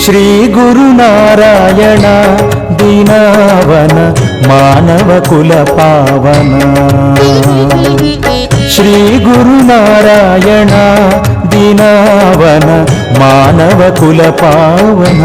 ಶ್ರೀ ಗುರುನಾರಾಯಣ ದೀನಾವನ ಮಾನವ ಕುಲ ಪಾವನ. ಶ್ರೀ ಗುರುನಾರಾಯಣ ದೀನಾವನ ಮಾನವ ಕುಲ ಪಾವನ.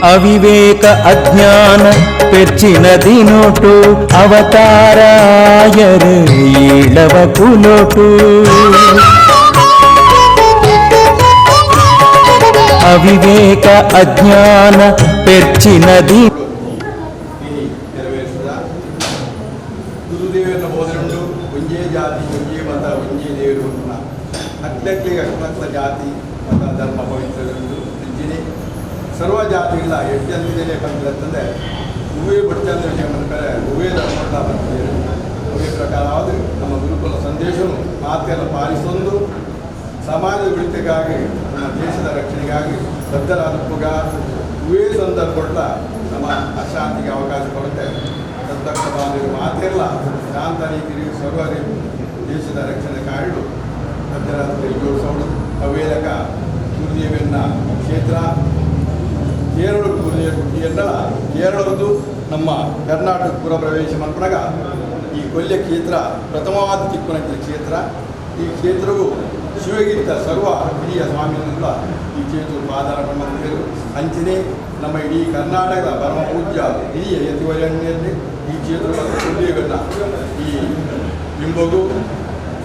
ಅವಿವೇಕ ಅಜ್ಞಾನ ಪೆರ್ಚಿನ ದಿನೋಟು ಅವತಾರಾಯರು ಈಳವ ಕುಲೋಟು. ಅವಿವೇಕ ಅಜ್ಞಾನ ಪೆರ್ಚಿನ the ನೆರವೇರಿಸಿದ ಗುರುದೇವನ ಬೋಧನೆಂಡು ಒಂಜೇ ಜಾತಿ ಒಂಜೇ ಮತ ಒಂಜೇ ದೇವರು ಅಕ್ಲಕ್ಲಿಗೆ ಅಕ್ಲಕ್ಲ ಜಾತಿ ಮತ ಧರ್ಮ ಪವಿತ್ರಗಳುಂಡು. ಅಂಚಿನೇ ಸರ್ವ ಜಾತಿಗಳ ಎಡ್ಡಂತಿದೆ ಬಂದಿರತ್ತಂದರೆ ಹೂವೇ ಬಡ್ಚಂದ್ರ ವಿಷಯ ಬಂದರೆ ಹೂವೇ ಧರ್ಮಗಳ ಬಂದಿದ್ದಾರೆ. ಅವೇ ಪ್ರಕಾರವಾದ ನಮ್ಮ ಗುರುಕುಲ ಸಂದೇಶವನ್ನು ಮಾತೆಲ್ಲ ಪಾಲಿಸೊಂದು ಸಮಾಜದ ಉಳಿತಕ್ಕಾಗಿ ನಮ್ಮ ದೇಶದ ರಕ್ಷಣೆಗಾಗಿ ಬದ್ಧರಾದಪ್ಪಗ ಹೂವೇ ಸಂದರ್ಭಗಳ ನಮ್ಮ ಅಶಾಂತಿಗೆ ಅವಕಾಶ ಕೊಡುತ್ತೆ. ಸದ್ದಕ್ಕ ಬಾಂಧವರು ಮಾತೆಲ್ಲ ಶಾಂತ ರೀತಿಯಲ್ಲಿ ಸರ್ವ ದೇಶದ ರಕ್ಷಣೆ ಕಾಯಲು ಬದ್ಧರಾದ ಜೋಡಿಸೋಡು. ಅವೇಲಕ ಗುರುದೇವನ ಕ್ಷೇತ್ರ ಕೇರಳ ಗುರುದೇವ ಗುಡ್ಡಿಯಲ್ಲ ಕೇರಳದ್ದು ನಮ್ಮ ಕರ್ನಾಟಕ ಪುರ ಪ್ರವೇಶ ಮನ್ಪಡಗ ಈ ಕೊಲ್ಯ ಕ್ಷೇತ್ರ ಪ್ರಥಮವಾದ ತಿಕ್ಕುನ ಕ್ಷೇತ್ರ. ಈ ಕ್ಷೇತ್ರವು ಶಿವಗಿರಿತ ಸರ್ವ ಹಿರಿಯ ಸ್ವಾಮಿಗಳ ಈ ಕ್ಷೇತ್ರ ಪಾದಾರ ಮಂದಿರು. ಅಂಚಿನೇ ನಮ್ಮ ಇಡೀ ಕರ್ನಾಟಕದ ಪರಮ ಪೂಜ್ಯ ಹಿರಿಯ ಯತಿವರ್ಯನಲ್ಲಿ ಈ ಕ್ಷೇತ್ರದ ಕೊಲ್ಲಿಯನ್ನ ಈ ಬಿಂಬಗೂ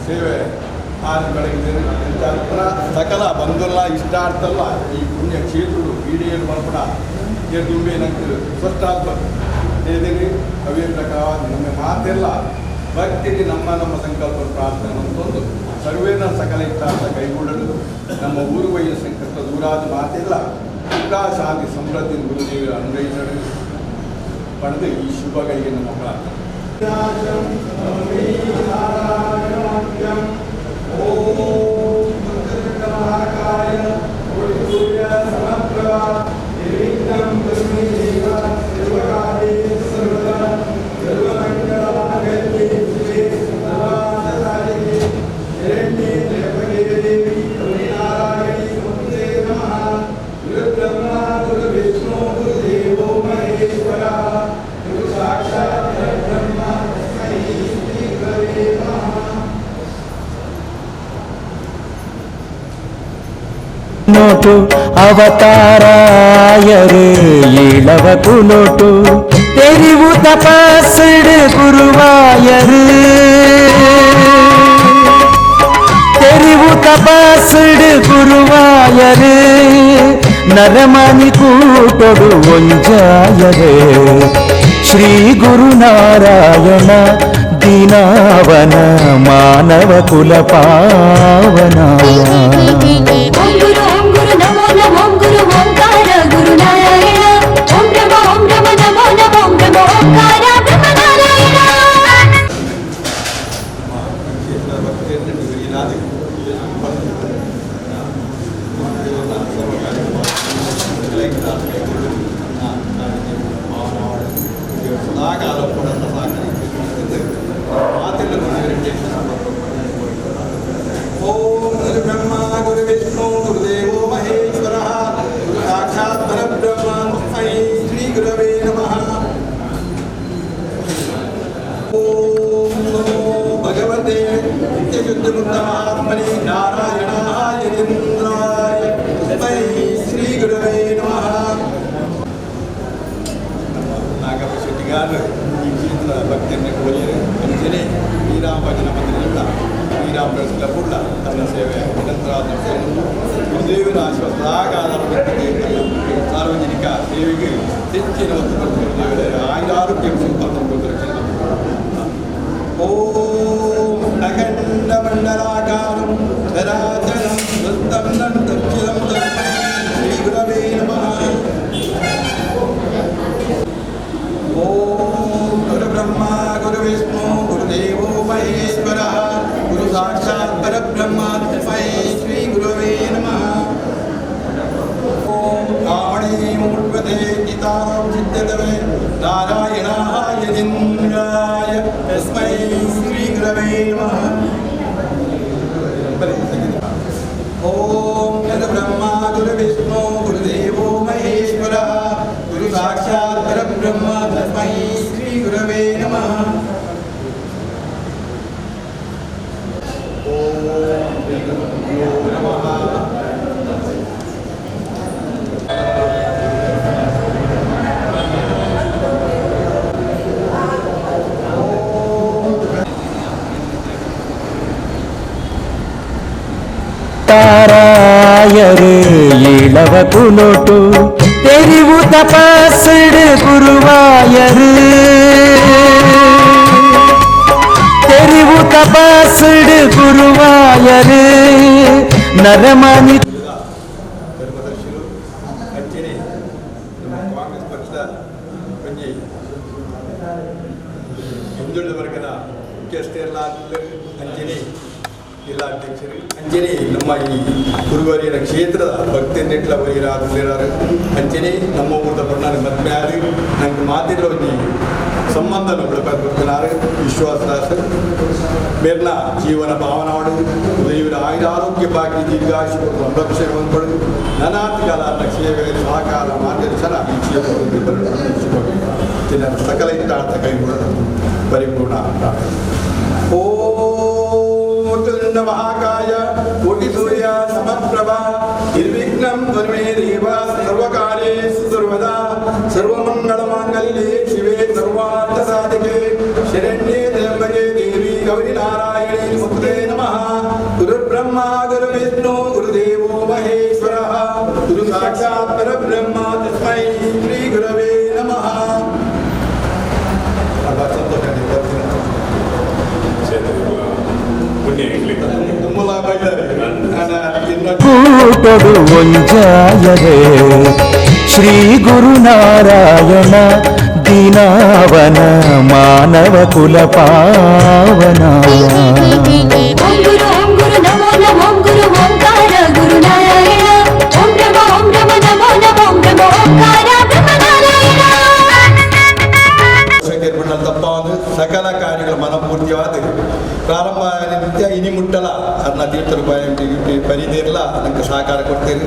ಸೇವೆ ಆರು ಬೆಳಗಿದ್ದೇನೆ. ಸಕಲ ಬಂಧುಲ್ಲ ಇಷ್ಟಾರ್ಥಲ್ಲ ಈ ಪುಣ್ಯ ಕ್ಷೇತ್ರಗಳು ಈಡೇರು ಮಲ್ಪಡ ದುಂಬೆ ನಂಗೆ ಸ್ವಷ್ಟಾತ್ಮ ಹೇಳಿದ್ದೇನೆ. ಅವೇ ಪ್ರಕಾರ ನಮ್ಮ ಮಾತೆಲ್ಲ ಭಕ್ತಿಗೆ ನಮ್ಮ ನಮ್ಮ ಸಂಕಲ್ಪ ಪ್ರಾರ್ಥನೆ ಅಂತೊಂದು ಸರ್ವೇನ ಸಕಲ ಇಷ್ಟಾರ್ಥ ಕೈಗೂಡಲು ನಮ್ಮ ಊರು ವೈಯ ಸಂಕಷ್ಟ ದೂರಾದ ಮಾತೆಲ್ಲ ಸುಖ ಶಾಂತಿ ಸಮೃದ್ಧಿ ಗುರುದೇವರ ಅನುಗ್ರಹಿಸಲು ಪಡೆದು ಈ ಶುಭಗಳಿಗೆ ನಮ್ಮ ಪ್ರಾರ್ಥನೆ. ನೋಟು ಅವತಾರಾಯರು ಈಳವ ಕುಲೋಟು ತೆರಿವು ತಪಸ್ಸಿಡು ಗುರುವಾಯರು ತೆರಿವು ತಪಸ್ಸಿಡು ಗುರುವಾಯರು ನರಮನಿ ಕೂಟೊಡು ಒಂಜಾಯರು ಶ್ರೀ ಗುರುನಾರಾಯಣ ದೀನಾವನ ಮಾನವ ಕುಲ ಪಾವನ. ಓಂ ಗುರು ಬ್ರಹ್ಮ ಗುರು ವಿಷ್ಣು ಗುರುದೇವ नित्यशुद्धमुक्तमात्मने नारायणाय यतीन्द्राय तस्मै श्रीगुरवे नमः. ನಾಗಪ್ಪ ಶೆಟ್ಟಿಗಾರ್ ಈ ಕ್ಷೇತ್ರದ ಭಕ್ತಿಯನ್ನು ಕೋರಿಯರು. ಅಂಚನೆ ಶ್ರೀರಾಮ ಭಜನ ಮಂದಿರದಿಂದ ಶ್ರೀರಾಮ ಬೆಳೆಸಿದ ಕೂಡ ತನ್ನ ಸೇವೆ ನಿರಂತರ ಗುರುದೇವರ ಆಶೀರ್ವಾದ ಸಾರ್ವಜನಿಕ ಸೇವೆಗೆ ಹೆಚ್ಚಿನ ಒತ್ತು ಕೊಟ್ಟು ಗುರುದೇವರ ಆಯುರಾರೋಗ್ಯ ರಕ್ಷಣೆ. ಓಂ ಅಖಂಡ ಮಂಡಲಾಕಾರಂ ಚರಾಚರಂ ವೃತ್ತಂ ದಕ್ಷಿಣಂ ತಸ್ಮೈ ಶ್ರೀ ಗುರವೇ ನಮಃ. ಓಂ ಗುರು ಬ್ರಹ್ಮ ಗುರು ವಿಷ್ಣು ಗುರುದೇವೋ ಮಹೇಶ್ವರ ಗುರು ಸಾಕ್ಷಾತ್ ಪರಬ್ರಹ್ಮ ತಸ್ಮೈ ಶ್ರೀ ಗುರವೇ ನಮಃ. ಓಂ ಕಾಮಣಿ ಮೂರ್ಪತೆ ಗೀತಾಂ ಸಿದ್ಧತವೇ ನಾರಾಯಣಾಯ ಯತೀಂದ್ರಾಯ ತಸ್ಮೈ ಶ್ರೀ ಗುರವೇ ನಮಃ. ಓಂ ಗುರು ಬ್ರಹ್ಮ ಗುರು ವಿಷ್ಣು ಗುರುದೇವೋ ಮಹೇಶ್ವರ ಗುರು ಸಾಕ್ಷಾತ್ ಪರಬ್ರಹ್ಮ ತಸ್ಮೈ ಶ್ರೀ ಗುರವೇ ನಮಃ. ಓಂ ಶ್ರೀ ಗುರುಭ್ಯೋ ನಮಃ. ತಾರಾಯರು ಇಳವ ಕುಲೋಟು ತೆರಿವು ತಪಸ್ಸಿಡು ಗುರುವಾಯರು ತೆರಿವು ತಪಸ್ಸಿಡು ಗುರುವಾಯರು ನರಮನಿ ಧರ್ಮದರ್ಶಿಗಳು ಅಂಚನೆ ನಮ್ಮ ಕಾಂಗ್ರೆಸ್ ಪಕ್ಷದ ಒಂಜಿ ಹಿಂದುಳಿದ ವರ್ಗದ ಮುಖ್ಯಸ್ಥರೆಲ್ಲ ಅಂಚನೆ ಜಿಲ್ಲಾಧ್ಯಕ್ಷರು ಅಂಚನೆ ನಮ್ಮ ಈ ಗುರುವರಿಯರ ಕ್ಷೇತ್ರದ ಭಕ್ತಿಯನ್ನೆಟ್ಲ ಒರಿಯರಾದರು ಅಂಚನೆ ನಮ್ಮ ಊರದ ಬಣ್ಣನ ಮದ್ಮೆ ಆದ ನಂಗೆ ಮಾತಿರೋ ಒಂಜಿ ಸಂಬಂಧ ಬರ್ತಿನಾರು ವಿಶ್ವಾಸದಾಸ ಮೇರ್ನ ಜೀವನ ಭಾವನಾಡು ಉದಯವರ ಆಯುರ ಆರೋಗ್ಯ ಭಾಗ್ಯ ದೀರ್ಘಾಯುಷ ಸಂರಕ್ಷಣೆ ಹೊಂದ್ಪಡು ನಾನಾತ್ ಕಾಲ ಸೇವೆ ಸಹಕಾರ ಮಾರ್ಗದರ್ಶನ ಈ ಕ್ಷೇತ್ರ ಸಕಲ ಇಷ್ಟಾರ್ಥ ಕೈಗೂಡ ಪರಿಪೂರ್ಣ. ಓಂ ಮಹಾಕಾಯ ಕೋಟಿ ಸೂರ್ಯ ಸಮಪ್ರಭಾ ನಿರ್ವಿಘ್ನಂ ಕುರು ಮೇ ದೇವ ಸರ್ವಕಾರ್ಯೇಷು ಸರ್ವದಾ ಸರ್ವಮಂಗಳ ಮಾಂಗಲ್ಯೇ ಶಿವೆ ಸರ್ವಾರ್ಥ ಸಾಧಿಕೆ ಶರಣ್ಯೇ ತ್ರ್ಯಂಬಕೆ ದೇವಿ ಗೌರಿ ನಾರಾಯಣೇ ನಮಸ್ತೆ ನಮಃ. ಗುರುರ್ಬ್ರಹ್ಮ ಗುರುವಿಷ್ಣು ಗುರುದೇವೋ ಮಹೇಶ್ವರಃ ಗುರು ಸಾಕ್ಷಾತ್ ಪರಬ್ರಹ್ಮ ತಸ್ಮೈ ಶ್ರೀ ಗುರವೇ ನಮಃ. ಕೂಟೊಡು ಒಂಜಾಯರೇ ಶ್ರೀ ಗುರುನಾರಾಯಣ ದೀನಾವನ ಮಾನವ ಕುಲ ಪಾವನ. ಓಂ ಗುರು ಓಂ ಗುರು ನಮೋ ನಮೋ ಗುರು ಓಂಕಾರ ಗುರು ನಾರಾಯಣ ಓಂ ಬ್ರಹ್ಮ ನಮೋ ನಮೋ ಬ್ರಹ್ಮ ಓಂಕಾರ ಬ್ರಹ್ಮ ನಾರಾಯಣ. ತಪ್ಪಾದ ಸಕಲ ಕಾರ್ಯಗಳ ಮನಪೂರ್ತಿಯಾದ ಪ್ರಾರಂಭ ನಿತ್ಯ ಇನಿ ಮುಟ್ಟಲ ಅದನ್ನ ತೀರ್ಥ ರೂಪಾಯಿ ಪರಿದಿರಲ್ಲ ನಂಗೆ ಸಹಕಾರ ಕೊಡ್ತೀರಿ.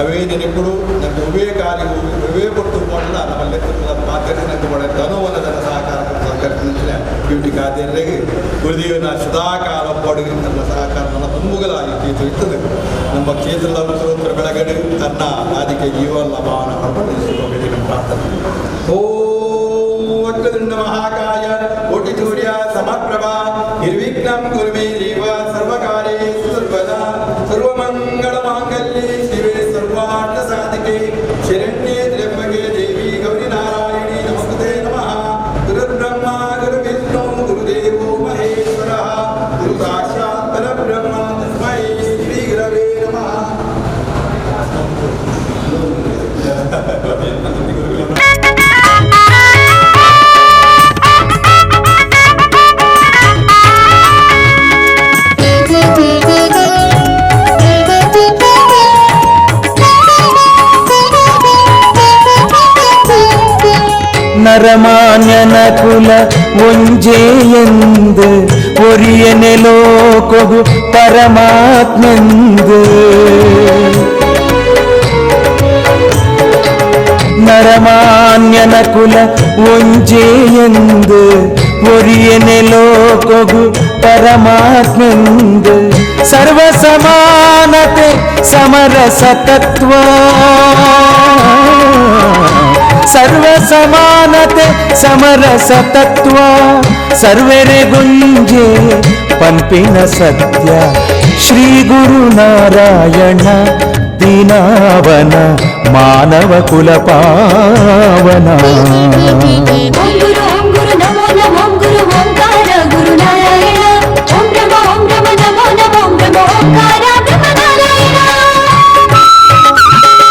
ಅವೇ ನೆನಪುಡು ನಂಗೆ ಉವೇ ಕಾರ್ಯ ಉವೇ ಕೊಡ್ತು ಮಾಡಲ್ಲ ನಮ್ಮಲ್ಲಿ ಮಾತಾಡಿ ನಂಗೆ ಮಾಡ ತನುವನದನ್ನ ಸಹಕಾರ ಸಹಕರಿಸಿದ ಬ್ಯೂಟಿ ಖಾತೆಯರಿಗೆ ಗುರುದೇವನ ಸದಾಕಾಲ ಪಡುಗೆ ನನ್ನ ಸಹಕಾರ ನನ್ನ ತುಂಬುಗಲಾಗಿ ಕ್ಷೇತ್ರ ಇರ್ತದೆ. ನಮ್ಮ ಕ್ಷೇತ್ರದ ಉತ್ತರೋತ್ತರ ಬೆಳಗಡೆ ತನ್ನ ರಾಜಕೀಯ ಜೀವನ ಭಾವನೆ ಮಾಡಿಕೊಂಡು ಪ್ರಾರ್ಥನೆ. ಓಂ ವಕ್ರತುಂಡ ಮಹಾಕಾಯ ಕೋಟಿ ಸೂರ್ಯ ಸಮಪ್ರಭಾ ನಿರ್ವಿಘ್ನಂ ಕುರು ಮೇ ದೇವ ಸರ್ವಕಾರ್ಯೇಷು ಸರ್ವದಾ ಸರ್ವಮಂಗಳ ಮಾಂಗಲ್ಯೇ ಶಿವೆ ಸರ್ವಾರ್ಥ ಸಾಧಿಕೆ ಶರಣ್ಯೇ ತ್ರ್ಯಂಬಕೆ ದೇವಿ ಗೌರಿ ನಾರಾಯಣಿ ನಮಸ್ತೆ ನಮಃ. ಗುರುರ್ಬ್ರಹ್ಮ ಗುರುವಿಷ್ಣು ಗುರುದೇವೋ ಮಹೇಶ್ವರಃ ಗುರು ಸಾಕ್ಷಾತ್ ಪರಬ್ರಹ್ಮ ತಸ್ಮೈ ಶ್ರೀ ಗುರವೇ ನಮಃ. ನರಮಾನ್ಯನ ಕುಲ ಒಂಜೇ ಎಂದು ಒರಿಯನೆ ಲೋಕೊಗು ಪರಮಾತ್ಮೆಂದು ನರಮಾನ್ಯನ ಕುಲ ಒಂಜೇ ಎಂದು ಒರಿಯನೆ ಲೋಕೊಗು ಪರಮಾತ್ಮೆಂದು ಸರ್ವ ಸಮಾನತೆ ಸಮರಸ ತತ್ವ ಸರ್ವ ಸಮಾನತೆ ಸಮರಸ ತತ್ವ ಸರ್ವೆರೆಗುಂಜೆ ಪನ್ಪಿನ ಸತ್ಯ ಶ್ರೀ ಗುರು ನಾರಾಯಣ ದೀನಾವನ ಮಾನವ ಕುಲ ಪಾವನ. ಓಂ